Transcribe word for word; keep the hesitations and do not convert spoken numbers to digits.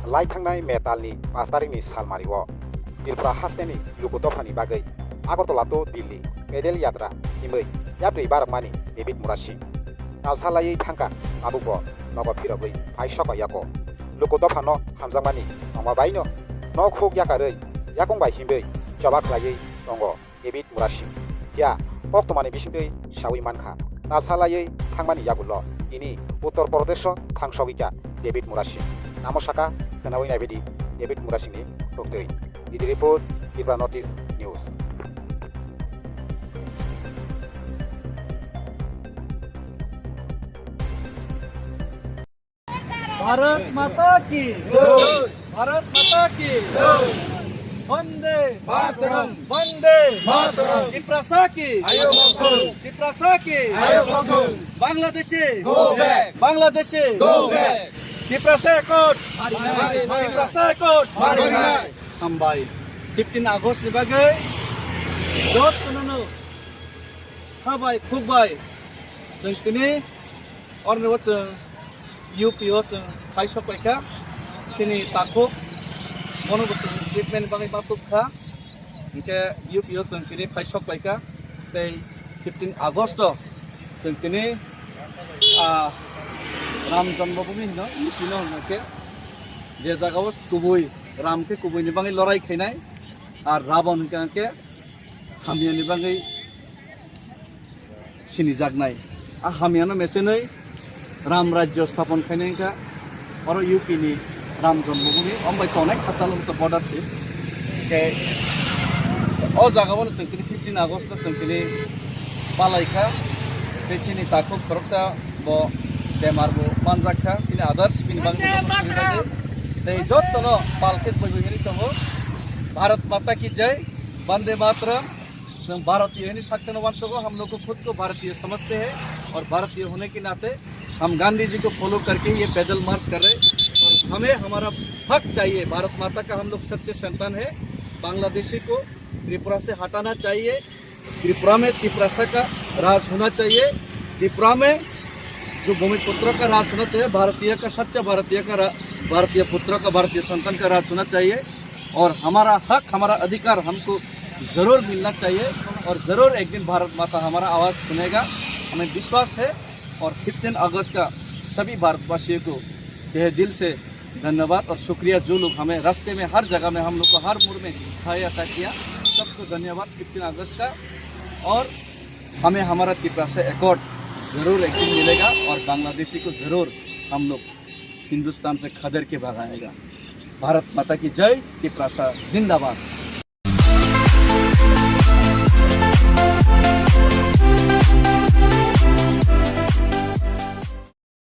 lai thangnai May talni pash tarikni salmario Tripura hasteni luku dophani bagwi Agartala to Delhi pedal yatra himwi yapri barokmani David Murasing. Talsa laiwi thangkha tabukbo nogo phirogwi phai sokpaiyago. Luku dophano hamjakmani tongma baino nok huk yakarwi yakung bai himwi choba khlaiwi tongo David Murasing. Phiya koktwmani bisingtwi sawi mankha, talsa laiwi thangmani yagulo tini Uttar Pradesho thangsogwikha David Murasing. Namo saka khwnawi naibidi David Murasingni phuktwi. Idi report, Tripura North East News. Bharat माता की जय। भारत माता की जय। वंदे मातरम। वंदे मातरम। तिप्रासा की आयो बंधु। तिप्रासा की आयो बंधु। Bangladeshi go back. Bangladeshi go back. Tiprasa एकट। मारी मारी। तिप्रासा एकट। मारी मारी। Hambai. Fifteen August ni bagwi jottono no habai khukbai chwng tini orni o chwng U P o chwng phai sok paikha. Chini takhuk bono bo chwng treatment bagwi ma tuk kha. Hinkhe U P o chwng tini phai sok paikha. Tei fifteen August o chwng tini, ah, Ram Janmabhoomi hino, U P no hino khe je jaga o kubui Ram khe kubui ni bagwi lorai khainai, ar Ravan hinkhe hinkhe hamya ni bagwi sinijaknai. A hamyano mechenwi Ram Rajyo sthapon khainai wngkha. Oro U P ni Ram Janmabhoomi, ombai tongnai khasalo to border se. Hinkhe o jaga o chwng tini fifteen August o chwng tini palai kha. Tei chini takhuk khoroksa bo bemar bo manjak kha. Chini others bini bagwi Vande Mataram. Tei jottono palkhe bui bui hwnwi tongo. Bharat Mata ki Jai, Vande Mataram. Chwng Bharatiyo hwnwi sakchano uansugo, hum log khud ko Bharatiya samajhte hai aur Bharatiya hone ke naate hum Gandhi ji ko follow karke ye paidal march kar rahe hain aur hume hamara hak chahiye. Bharat Mata ka hum log sacche santan hai. Bangladeshi ko Tripura se hatana chahiye. Tripura mein Tiprasa ka raj hona chahiye. Tripura mein jo Bhumiputro ka raj hona chahiye, Bharatiya ka, saccha Bharatiya ka ra-, Bharatiya putra ka, Bharatiya santan ka raj hona chahiye. और हमारा हक, हमारा अधिकार हमको जरूर मिलना चाहिए और जरूर एक दिन भारत माता हमारा आवाज सुनेगा, हमें विश्वास है। और फिफ्टीन अगस्त का सभी भारतवासियों को तहे दिल से धन्यवाद और शुक्रिया, जो लोग हमें रास्ते में, हर जगह में, हम लोग को हर मोड़ में सहायता किया, सबको धन्यवाद फिफ्टीन अगस्त का। और हमें हमारा तिपरासा एकॉर्ड जरूर एक दिन मिलेगा और बांग्लादेशी को जरूर हम लोग हिंदुस्तान से खदेड़ के भगाएगा। भारत माता की जय, तिपरासा जिंदाबाद।